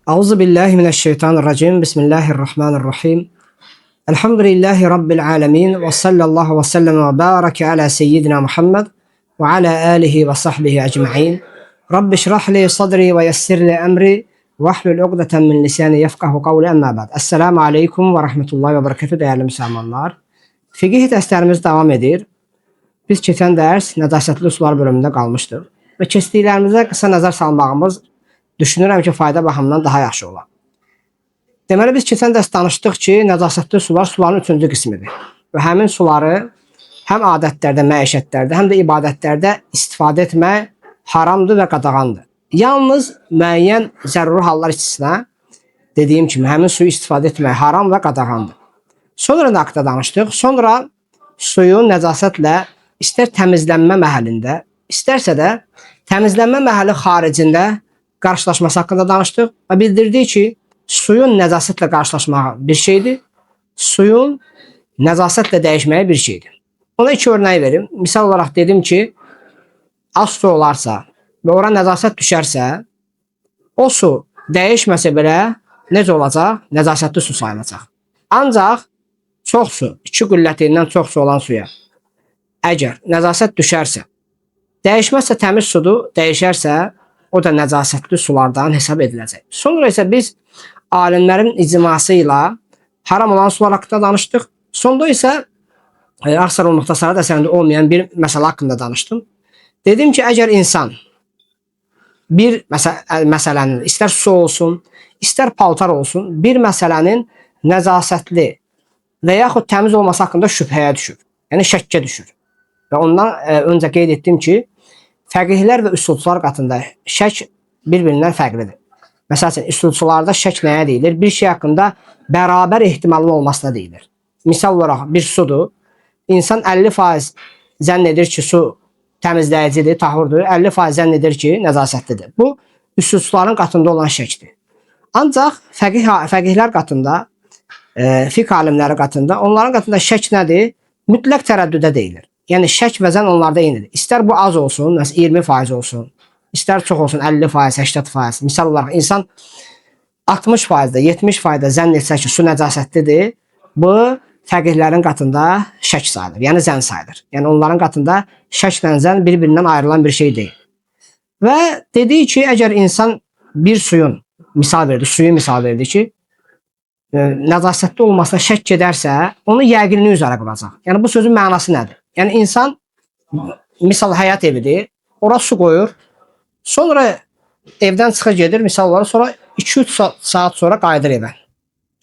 Euzu billahi mineşşeytanirracim. Bismillahirrahmanirrahim. Elhamdülillahi rabbil alamin ve sallallahu ve sellem ve bareke ala seyyidina Muhammed ve ala alihi ve sahbihi ecmaîn. Rabbi şrah li sadri ve yessir li emri ve hlul ugdeten min lisani yefkahu kavli emma ba'd. Esselamu aleyküm ve rahmetullahi ve berekatuhu değerli Müslümanlar. Fiqh dərslərimiz davam edir. Biz keçən dərs nəcasətli sular bölümündə qalmışdıq və keçdiklərimizə qısa nəzər salmağımız düşünürəm ki, fayda baxımından daha yaxşı olar. Deməli biz keçən dərs danışdıq ki, nəcasətli sular suların üçüncü qismidir. Və həmin suları həm adətlərdə, məişətlərdə, həm də ibadətlərdə istifadə etmək haramdır və qadağandır. Yalnız müəyyən zəruri hallar istisna, dediyim kimi həmin suyu istifadə etmək haram və qadağandır. Sonra nə haqqda danışdıq? Sonra suyun nəcasətlə istər təmizlənmə məhəllində, istərsə də təmizlənmə məhəlli xaricində qarşılaşması haqqında danışdıq və bildirdik ki, suyun nəcasətlə qarşılaşmağı bir şeydir, suyun nəcasətlə dəyişməyi bir şeydir. Ona iki örnək verim. Misal olaraq dedim ki, az su olarsa və ora nəcasət düşərsə, o su dəyişməsə belə necə olacaq? Nəcasətli su sayılacaq. Ancaq çox su, iki qüllətindən çox su olan suya əgər nəcasət düşərsə, dəyişməzsə təmiz sudur, dəyişərsə o da nəcasətli sulardan hesab ediləcək. Sonra isə biz alimlərin icması ilə haram olan sular haqqında danışdıq. Sonda isə Aksarul Muxtasarat əsərində olmayan bir məsələ haqqında danışdım. Dedim ki, əgər insan bir məsələnin, istər su olsun, istər paltar olsun, bir məsələnin nəcasətli və yaxud təmiz olması haqqında şübhəyə düşür. Yəni şəkkə düşür. Və ondan öncə qeyd etdim ki, fəqihlər və üsulçular qatında şək bir-birindən fərqlidir. Məsəl üçün, üsulçularda şək nəyə deyilir? Bir şey haqqında bərabər ehtimalın olmasına deyilir. Misal olaraq bir sudur. İnsan 50% zənn edir ki, su təmizləyicidir, tahurdur. 50% zənn edir ki, nəcasətlidir. Bu, üsulçuların qatında olan şəkdir. Ancaq fəqihlər qatında, fiqh alimləri qatında, onların qatında şək nədir? Mütləq tərəddüdə deyilir. Yəni şək və zənn onlarda eynidir. İstər bu az olsun, məsələn 20% olsun, istər çox olsun 50%, 80%. Misal olaraq insan 60%-da, 70%-da zənn etsə ki, su nəcasətlidir, bu fəqihlərin qatında şək sayılır, yəni zənn sayılır. Yəni onların qatında şəklə zənn bir-birindən ayrılan bir şey deyil. Və dediyi ki, əgər insan bir suyun misal verdi, suyu misal verdi ki, nəcasətli olmasına şək edərsə, onu yəqinlik üzərə quracaq. Yəni bu sözün mənası nədir? Yəni insan misal həyat evidir, ora su qoyur, sonra evdən çıxır gedir, misal olaraq sonra 2-3 saat sonra qayıdır evə.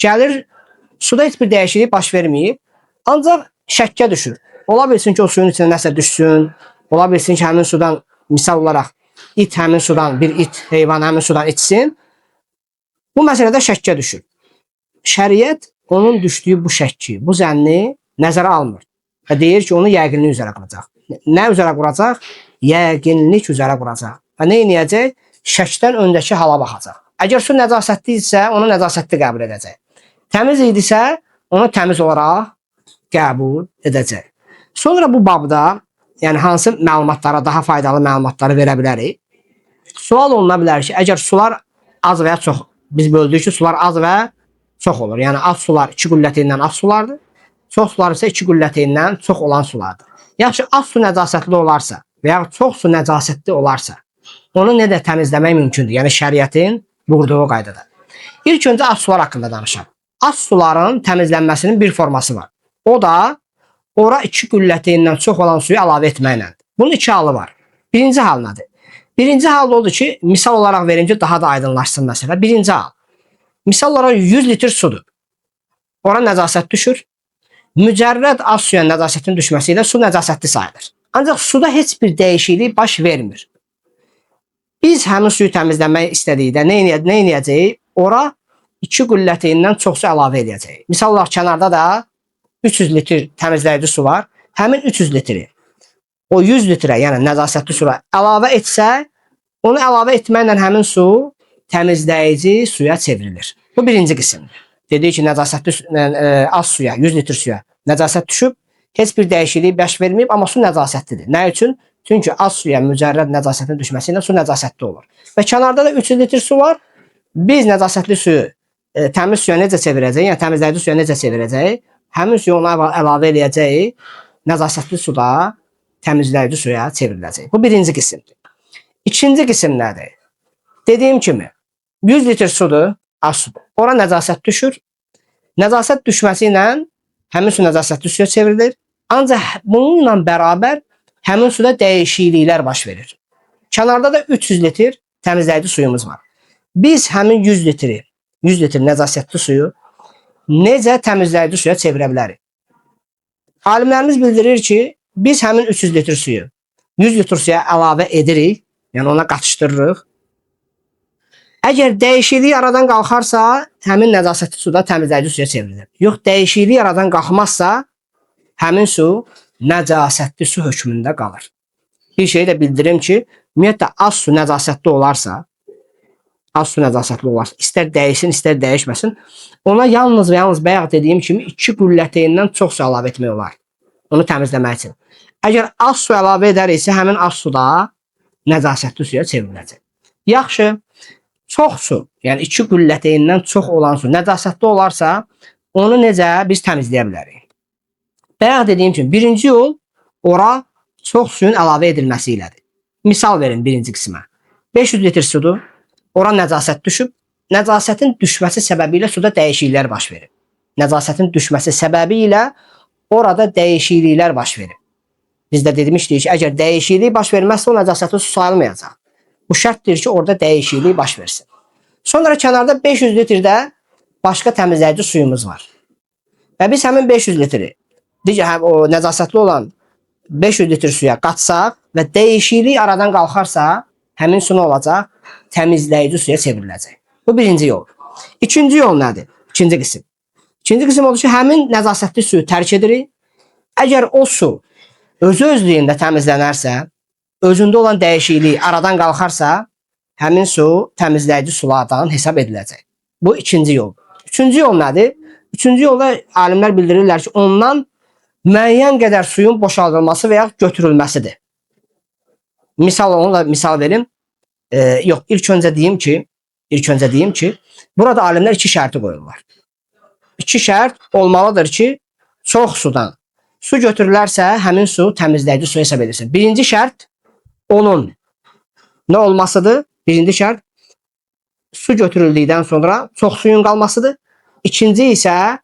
Gəlir, suda heç bir dəyişiklik baş verməyib, ancaq şəkkə düşür. Ola bilsin ki, o suyun içinə nəsə düşsün, ola bilsin ki, həmin sudan misal olaraq it həmin sudan, bir it heyvan həmin sudan içsin. Bu məsələdə şəkkə düşür. Şəriət onun düşdüyü bu şəkki, bu zənni nəzərə almır. Və deyir ki, onu yəqinlik üzərə quracaq. Nə üzərə quracaq? Yəqinlik üzərə quracaq. Və nə edəcək? Şəkdən öncəki hala baxacaq. Əgər su nəcasətli idisə, onu nəcasətli qəbul edəcək. Təmiz idisə, onu təmiz olaraq qəbul edəcək. Sonra bu babda, yəni hansı məlumatlara, daha faydalı məlumatları verə bilərik? Sual oluna bilər ki, əgər sular az və ya çox, biz böldük ki, sular az və çox olur. Yəni az sular iki qüllətindən az sulardır. Çox sular isə iki qüllətindən çox olan sulardır. Yaxşı, az su nəcasətli olarsa və ya çox su nəcasətli olarsa, onu nə də təmizləmək mümkündür. Yəni şəriətin buyurduğu qaydada. İlk öncə az sular haqqında danışaq. Az suların təmizlənməsinin bir forması var. O da ora iki qüllətindən çox olan suyu əlavə etməklədir. Bunun iki halı var. Birinci hal nədir? Birinci hal odur ki, misal olaraq verim ki, daha da aydınlaşsın məsələ. Birinci hal. Misal olaraq 100 litr sudur. Ora nəcasət düşür. Mücərrəd az suya nəcasətin düşməsi ilə su nəcasətli sayılır. Ancaq suda heç bir dəyişiklik baş vermir. Biz həmin suyu təmizləmək istədikdə nə edəcəyik? Ora iki qüllətindən çox su əlavə edəcəyik. Misal olaraq kənarda da 300 litr təmizləyici su var. Həmin 300 litri o 100 litrə, yəni nəcasətli suya əlavə etsək, onu əlavə etməklə həmin su təmizləyici suya çevrilir. Bu birinci qismdir. Dedik ki, nəcasətli az suya, 100 litr suya nəcasət düşüb, heç bir dəyişiklik baş verməyib, amma su nəcasətlidir. Nə üçün? Çünki az suya mücərrəd nəcasətin düşməsi ilə su nəcasətli olur. Və kənarda da 300 litr su var. Biz nəcasətli suyu təmiz suya necə çevirəcəyik? Yəni təmizləyici suya necə çevirəcəyik? Həmin suyu ona əlavə eləyəcəyik. Nəcasətli su da təmizləyici suya çevriləcək. Bu birinci qismdir. İkinci qism nədir? Dediyim kimi 100 litr sudur, az sudur. Ora nəcasət düşür. Nəcasət düşməsi ilə həmin su nəcasətli suya çevrilir. Ancaq bununla bərabər həmin suda dəyişikliklər baş verir. Kənarda da 300 litr təmizləyici suyumuz var. Biz həmin 100 litri, 100 litr nəcasətli suyu necə təmizləyici suya çevirə bilərik? Alimlərimiz bildirir ki, biz həmin 300 litr suyu 100 litr suya əlavə edirik, yəni ona qatışdırırıq. Əgər dəyişiklik aradan qalxarsa, həmin nəcasətli su da təmizləyici suya çevrilir. Yox, dəyişiklik aradan qalxmazsa, həmin su nəcasətli su hökmündə qalır. Bir şey də bildirim ki, ümumiyyətlə az su nəcasətli olarsa, az su nəcasətli olarsa, istər dəyişsin, istər dəyişməsin, ona yalnız və yalnız bayaq dediyim kimi 2 qülləteyndən çox su əlavə etmək olar. Onu təmizləmək üçün. Əgər az su əlavə edəriksə, həmin az su da nəcasətli suya çevriləcək. Yaxşı, çox su, yəni 2 qülləteyndən çox olan su nəcasətli olarsa, onu necə biz təmizləyə bilərik? Bayaq dediyim kimi, birinci yol ora çox suyun əlavə edilməsi ilədir. Misal verin birinci qismə. 500 litr sudur, ora nəcasət düşüb. Nəcasətin düşməsi səbəbi ilə suda dəyişikliklər baş verib. Nəcasətin düşməsi səbəbi ilə orada dəyişikliklər baş verib. Biz də demişdik ki, əgər dəyişiklik baş verməzsə, o nəcasətli su sayılmayacaq. Bu şərtdir ki, orada dəyişiklik baş versin. Sonra kənarda 500 litrdə başqa təmizləyici suyumuz var. Və biz həmin 500 litri, digər həm o nəcasətli olan 500 litr suya qatsaq və dəyişiklik aradan qalxarsa, həmin su nə olacaq? Təmizləyici suya çevriləcək. Bu birinci yol. İkinci yol nədir? İkinci qism. İkinci qism odur ki, həmin nəcasətli suyu tərk edirik. Əgər o su özü özlüyündə təmizlənərsə, özündə olan dəyişiklik aradan qalxarsa, həmin su təmizləyici sulardan hesab ediləcək. Bu ikinci yol. Üçüncü yol nədir? Üçüncü yolda alimlər bildirirlər ki, ondan müəyyən qədər suyun boşaldılması və ya götürülməsidir. Misal onu da misal verim. Yox, ilk öncə deyim ki, burada alimlər iki şərti qoyurlar. İki şərt olmalıdır ki, çox sudan su götürülərsə, həmin su təmizləyici su hesab edilsin. Birinci şərt onun nə olmasıdır? Birinci şərt su götürüldükdən sonra çox suyun qalmasıdır. İkinci isə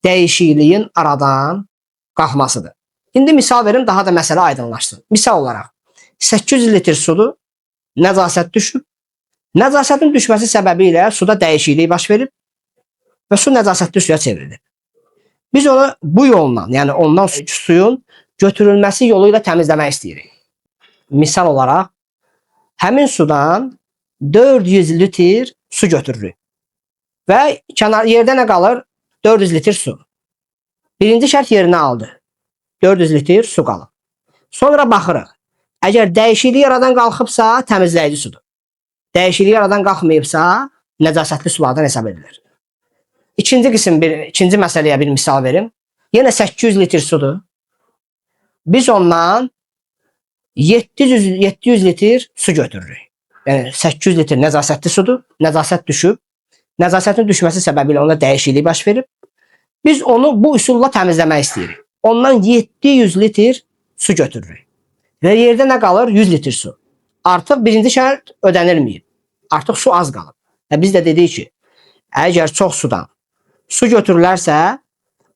dəyişikliyin aradan qalxmasıdır. İndi misal verim, daha da məsələ aydınlaşsın. Misal olaraq 800 litr sudur, nəcasət düşüb. Nəcasətin düşməsi səbəbi ilə suda dəyişiklik baş verib və su nəcasətli suya çevrilib. Biz onu bu yolla, yəni ondan suyun götürülməsi yolu ilə təmizləmək istəyirik. Misal olaraq, həmin sudan 400 litr su götürürük. Və kənar yerdə nə qalır? 400 litr su. Birinci şərt yerinə aldı. 400 litr su qalır. Sonra baxırıq. Əgər dəyişiklik aradan qalxıbsa, təmizləyici sudur. Dəyişiklik aradan qalxmayıbsa, nəcasətli sulardan hesab edilir. İkinci qism, ikinci məsələyə bir misal verim. Yenə 800 litr sudur. Biz ondan 700 litr su götürürük. Yəni 800 litr nəcasətli sudur. Nəcasət düşüb. Nəcasətin düşməsi səbəbilə onda dəyişiklik baş verib. Biz onu bu üsulla təmizləmək istəyirik. Ondan 700 litr su götürürük. Və yerdə nə qalır? 100 litr su. Artıq birinci şərt ödənilməyib. Artıq su az qalıb. Və biz də dedik ki, əgər çox sudan su götürülərsə,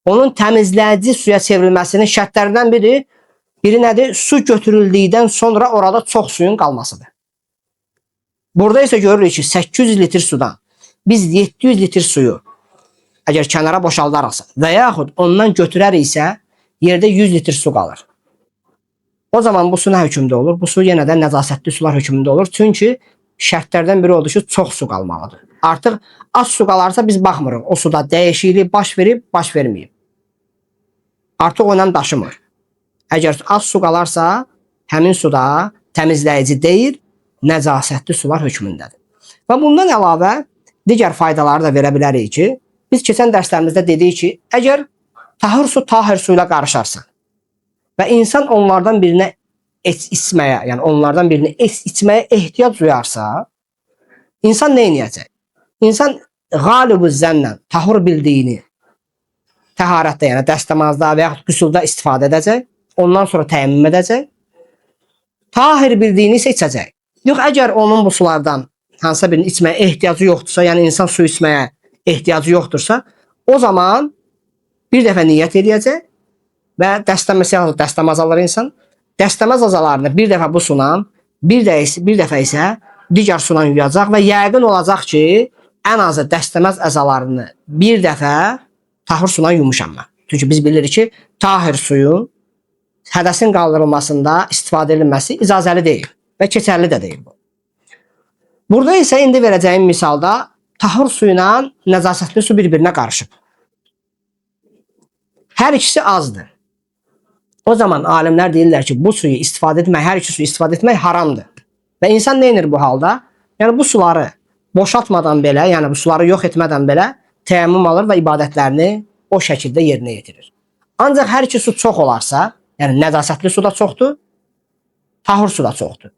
onun təmizləyici suya çevrilməsinin şərtlərindən biri nədir? Su götürüldükdən sonra orada çox suyun qalmasıdır. Burada isə görürük ki, 800 litr sudan biz 700 litr suyu əgər kənara boşaldarıqsa və yaxud ondan götürəriksə, yerdə 100 litr su qalır. O zaman bu su nə hökmdə olur? Bu su yenə də nəcasətli sular hökmündə olur. Çünki şərtlərdən biri odur ki, çox su qalmalıdır. Artıq az su qalarsa biz baxmırıq. O suda dəyişiklik baş verib, baş verməyib. Artıq önəm daşımır. Əgər az su qalarsa, həmin suda təmizləyici deyil, nəcasətli sular hökmündədir. Və bundan əlavə digər faydaları da verə bilərik ki, biz keçən dərslərimizdə dedik ki, əgər tahır su tahir su ilə qarışarsa və insan onlardan birinə içməyə, yəni onlardan birini içməyə ehtiyac duyarsa, insan nə edəcək? İnsan qalib zənnlə tahur bildiyini təharətdə, yəni dəstəmazda və yaxud qüsulda istifadə edəcək. Ondan sonra təyəmmüm edəcək. Tahir bildiyini isə içəcək. Yox, əgər onun bu sulardan hansısa birini içməyə ehtiyacı yoxdursa, yəni insan su içməyə ehtiyacı yoxdursa, o zaman bir dəfə niyyət eləyəcək və dəstəmaz, dəstəmaz alır insan. Dəstəmaz azalarını bir dəfə bu suna, bir dəfə isə digər suna yuyacaq və yəqin olacaq ki, ən azı dəstəmaz əzalarını bir dəfə tahur suna yumuşam mən. Çünki biz bilirik ki, tahir suyun hədəsin qaldırılmasında istifadə edilməsi icazəli deyil və keçərli də deyil bu. Burada isə indi verəcəyim misalda tahur suyu ilə nəcasətli su bir-birinə qarışıb. Hər ikisi azdır. O zaman alimlər deyirlər ki, bu suyu istifadə etmək, hər iki suyu istifadə etmək haramdır. Və insan nə edir bu halda? Yəni bu suları boşaltmadan belə, yəni bu suları yox etmədən belə təyəmmüm alır və ibadətlərini o şəkildə yerinə yetirir. Ancaq hər iki su çox olarsa, yəni nəcasətli su da çoxdur, tahur su da çoxdur.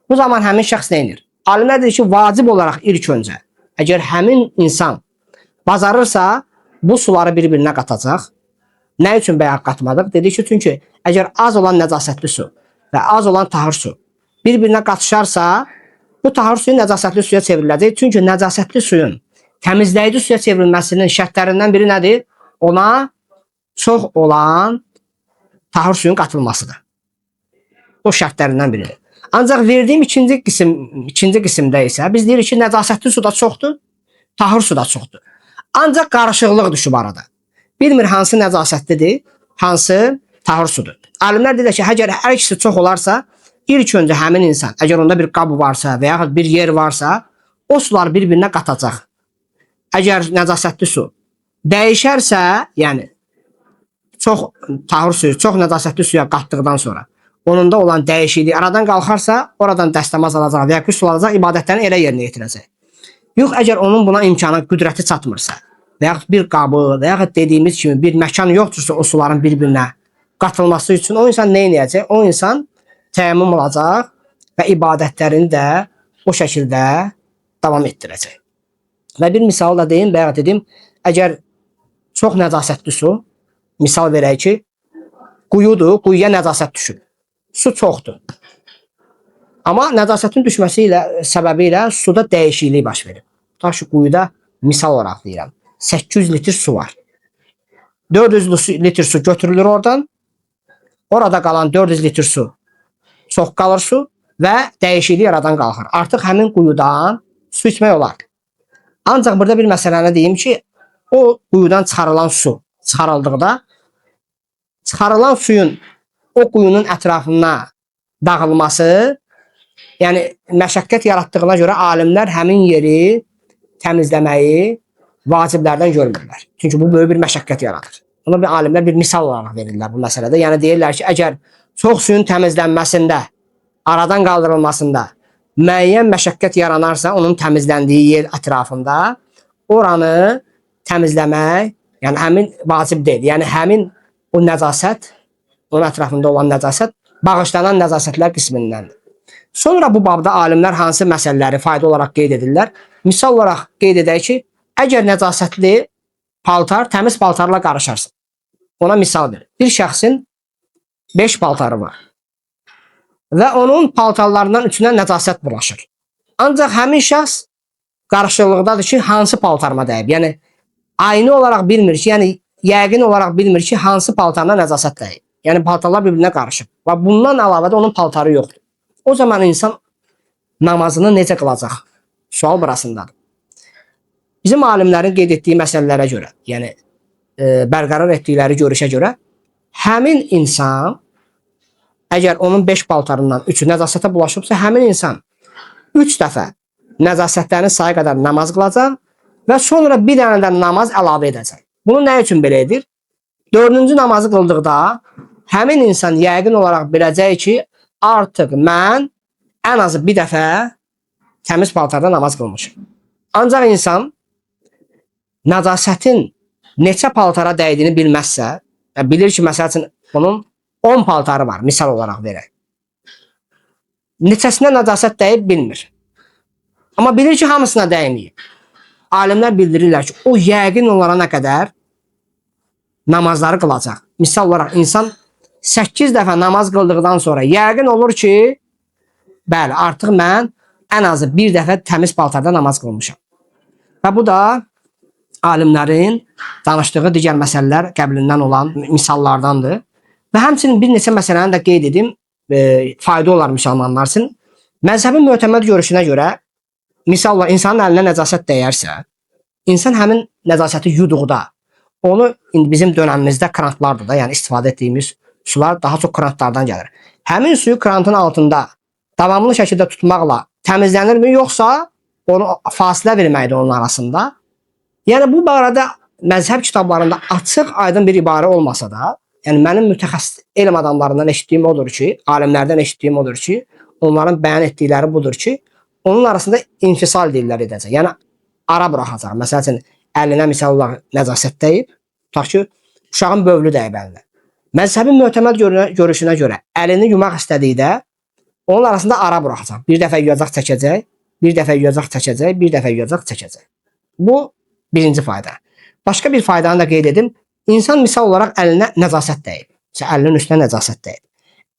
Bu zaman həmin şəxs nə edir? Alimlər deyir ki, vacib olaraq ilk öncə, əgər həmin insan bacarırsa, bu suları bir-birinə qatacaq. Nə üçün bayaq qatmadıq? Dedik ki, çünki əgər az olan nəcasətli su və az olan tahur su bir-birinə qatışarsa, bu tahur suyu nəcasətli suya çevriləcək. Çünki nəcasətli suyun təmizləyici suya çevrilməsinin şərtlərindən biri nədir? Ona çox olan tahur suyun qatılmasıdır. O şərtlərindən biridir. Ancaq verdiyim ikinci qismdə isə biz deyirik ki, nəcasətli su da çoxdur, tahur su da çoxdur. Ancaq qarışıqlıq düşüb arada. Bilmir hansı nəcasətlidir, hansı tahur sudur. Alimlər deyirlər ki, əgər hər ikisi çox olarsa, ilk öncə həmin insan, əgər onda bir qab varsa və yaxud bir yer varsa, o suları bir-birinə qatacaq. Əgər nəcasətli su dəyişərsə, yəni çox tahur suyu, çox nəcasətli suya qatdıqdan sonra onun da olan dəyişiklik aradan qalxarsa, oradan dəstəmaz alacaq və ya qüsl alacaq, ibadətlərini elə yerinə yetirəcək. Yox, əgər onun buna imkanı, qüdrəti çatmırsa və yaxud bir qabı və yaxud dediyimiz kimi bir məkan yoxdursa o suların bir-birinə qatılması üçün o insan nə edəcək? O insan təyəmmüm olacaq və ibadətlərini də o şəkildə davam etdirəcək. Və bir misal da deyim, bayaq dedim, əgər çox nəcasətli su, misal verək ki, quyudur, quyuya nəcasət düşür. Su çoxdur. Amma nəcasətin düşməsi ilə səbəbi ilə suda dəyişiklik baş verir. Tutaq ki, quyuda misal olaraq deyirəm, 800 litr su var. 400 litr su götürülür oradan. Orada qalan 400 litr su çox qalır su və dəyişiklik aradan qalxır. Artıq həmin quyudan su içmək olar. Ancaq burada bir məsələni deyim ki, o quyudan çıxarılan su çıxarıldıqda çıxarılan suyun o quyunun ətrafına dağılması, yəni məşəqqət yaratdığına görə alimlər həmin yeri təmizləməyi vaciblərdən görmürlər. Çünki bu böyük bir məşəqqət yaradır. Buna bir alimlər bir misal olaraq verirlər bu məsələdə. Yəni deyirlər ki, əgər çox suyun təmizlənməsində, aradan qaldırılmasında müəyyən məşəqqət yaranarsa, onun təmizləndiyi yer ətrafında oranı təmizləmək, yəni həmin vacib deyil. Yəni həmin o nəcasət, onun ətrafında olan nəcasət bağışlanan nəcasətlər qismindəndir. Sonra bu babda alimlər hansı məsələləri fayda olaraq qeyd edirlər? Misal olaraq qeyd edək ki, əgər nəcasətli paltar təmiz paltarla qarışarsa, ona misal verir. Bir şəxsin 5 paltarı var və onun paltarlarından üçünə nəcasət bulaşır. Ancaq həmin şəxs qarışıqlıqdadır ki, hansı paltarıma dəyib? Yəni ayni olaraq bilmir ki, yəni yəqin olaraq bilmir ki, hansı paltarına nəcasət dəyib. Yəni paltarlar bir-birinə qarışıb və bundan əlavə də onun paltarı yoxdur. O zaman insan namazını necə qılacaq? Sual burasındadır. Bizim alimlərin qeyd etdiyi məsələlərə görə, yəni bərqərar etdikləri görüşə görə həmin insan əgər onun 5 paltarından 3-ü nəcasətə bulaşıbsa, həmin insan 3 dəfə nəcasətlərin sayı qədər namaz qılacaq və sonra bir dənə də namaz əlavə edəcək. Bunu nə üçün belə edir? 4-cü namazı qıldıqda həmin insan yəqin olaraq biləcək ki, artıq mən ən azı bir dəfə təmiz paltarda namaz qılmışam. Ancaq insan nəcasətin neçə paltara dəydiyini bilməzsə, bilir ki, məsəl üçün bunun 10 paltarı var, misal olaraq verək. Neçəsinə nəcasət dəyib bilmir. Amma bilir ki, hamısına dəyməyib. Alimlər bildirirlər ki, o yəqin onlara nə qədər namazları qılacaq. Misal olaraq insan 8 dəfə namaz qıldıqdan sonra yəqin olur ki, bəli, artıq mən ən azı bir dəfə təmiz paltarda namaz qılmışam. Və bu da alimlərin danışdığı digər məsələlər qəblindən olan misallardandır. Və həmçinin bir neçə məsələni də qeyd edim, fayda olar müsəlmanlar üçün. Məzhəbin mötəməd görüşünə görə, misal olaraq insanın əlinə nəcasət dəyərsə, insan həmin nəcasəti yuduqda, onu indi bizim dönəmimizdə krantlardır da, yəni istifadə etdiyimiz sular daha çox krantlardan gəlir. Həmin suyu krantın altında davamlı şəkildə tutmaqla təmizlənirmi, yoxsa onu fasilə verməkdir onun arasında? Yəni bu barədə məzhəb kitablarında açıq, aydın bir ibarə olmasa da, yəni mənim mütəxəssis elm adamlarından eşitdiyim odur ki, alimlərdən eşitdiyim odur ki, onların bəyan etdikləri budur ki, onun arasında infisal deyirlər edəcək. Yəni ara buraxacaq. Məsəl üçün əlinə misal olaraq nəcasət dəyib, tutaq ki, uşağın bövlü dəyib əlinə. Məzhəbin mötəməd görüşünə görə əlini yumaq istədikdə onun arasında ara buraxacaq. Bir dəfə yuyacaq, çəkəcək, bir dəfə yuyacaq, çəkəcək, bir dəfə yuyacaq, çəkəcək. Bu birinci fayda. Başqa bir faydanı da qeyd edim. İnsan misal olaraq əlinə nəcasət dəyib. Məsələn, əlinin üstünə nəcasət dəyib.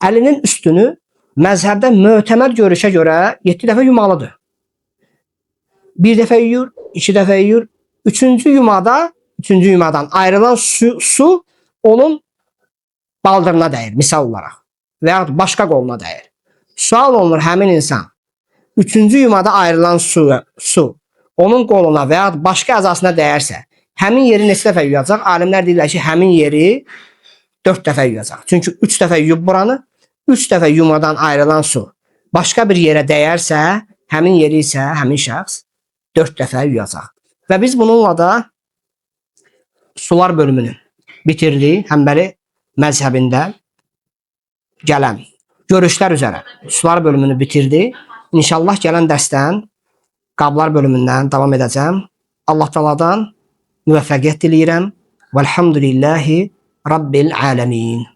Əlinin üstünü məzhəbdə mötəməd görüşə görə 7 dəfə yumalıdır. Bir dəfə yuyur, iki dəfə yuyur. Üçüncü yumada, üçüncü yumadan ayrılan su onun baldırına dəyir, misal olaraq. Və yaxud başqa qoluna dəyir. Sual olunur həmin insan üçüncü yumada ayrılan su onun qoluna və yaxud başqa əzasına dəyərsə, həmin yeri neçə dəfə yuyacaq? Alimlər deyirlər ki, həmin yeri 4 dəfə yuyacaq. Çünki 3 dəfə yuyub buranı, 3 dəfə yumadan ayrılan su başqa bir yerə dəyərsə, həmin yeri isə həmin şəxs 4 dəfə yuyacaq. Və biz bununla da sular bölümünü bitirdik. Həmbəli məzhəbində gələn görüşlər üzərə sular bölümünü bitirdik. İnşallah gələn dərsdən qablar bölümündən davam edəcəm. Allah Taala'dan müvəffəqiyyət diləyirəm. Velhamdülillahi Rabbil aləmin.